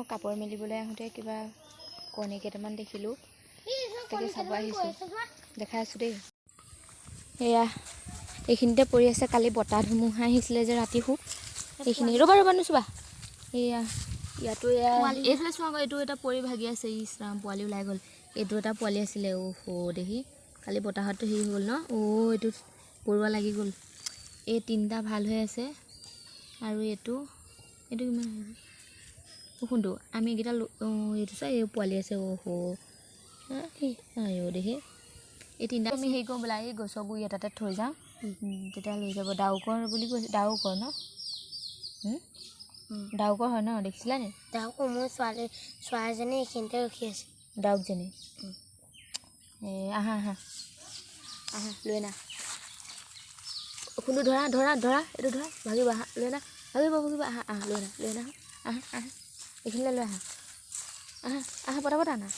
কাপোৰ মেলিবলৈ আহোঁতে কিবা কণী কেইটামান দেখিলোঁ, তাকে চাব আহিছোঁ, দেখাই আছোঁ দেই। এয়া এইখিনিতে পৰি আছে, কালি বতাহ ধুমুহা আহিছিলে যে ৰাতি খুব, এইখিনি ৰ'বা ৰ'বা নুচুবা। এয়া ইয়াতো এয়া এইফালে চোৱা আকৌ, এইটো এটা পৰি ভাগি আছে। ইছ ৰাম, পোৱালি ওলাই গ'ল। এইটো এটা পোৱালি আছিলে, অ' দেখি কালি বতাহতটো হেৰি হ'ল ন। অ' এইটো পৰুৱা লাগি গ'ল। এই তিনিটা ভাল হৈ আছে আৰু এইটো এইটো কিমান শুনটো আমি এইকেইটা। অঁ, এইটো চোৱা, এই পোৱালি আছে। অ' আইঅ' দেখি, এই তিনিটা আমি হেৰি কৰোঁ বোলা, এই গছৰ গুৰি এটাতে থৈ যাওঁ, তেতিয়া লৈ যাব। ডাউকৰ বুলি কৈছে, ডাউকৰ ন? ডাউকৰ হয় ন? দেখিছিলা নি ডাউকৰ? মোৰ ছোৱালী চৰাইজনী এইখিনিতে ৰখি আছে। ডাউকজনী। এই আহা আহা আহা, লৈ আনা। কোনটো? ধৰা ধৰা ধৰা, এইটো ধৰা, ভাগিব। আহা, লৈ আনা, ভাগিব ভাগিব। আহা আহা, লৈ আনা, লৈ আনা, আহা আহা, এইখিনিলৈ লৈ আহা, আহা আহা, পটাপট আনা।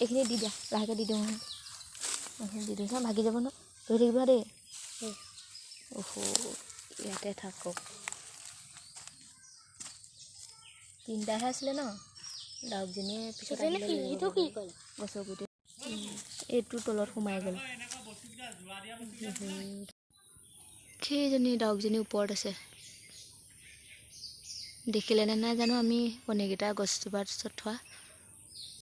এইখিনি দি দিয়া, লাহেকৈ দি দিওঁ। আহা, এইখিনি দি দিওঁ, ভাগি যাব ন, ধৰি থাকিবা দেই। অহ, ইয়াতে থাকক। তিনিটাহে আছিলে ন, ডাউকজনীয়ে পিছত গছৰ গুৰিতে এইটো তলত সোমাই গ'ল। সেইজনী ডাউকজনী ওপৰত আছে, দেখিলেনে নাই জানো? আমি কণীকেইটা গছজোপাৰ ওচৰত থোৱা।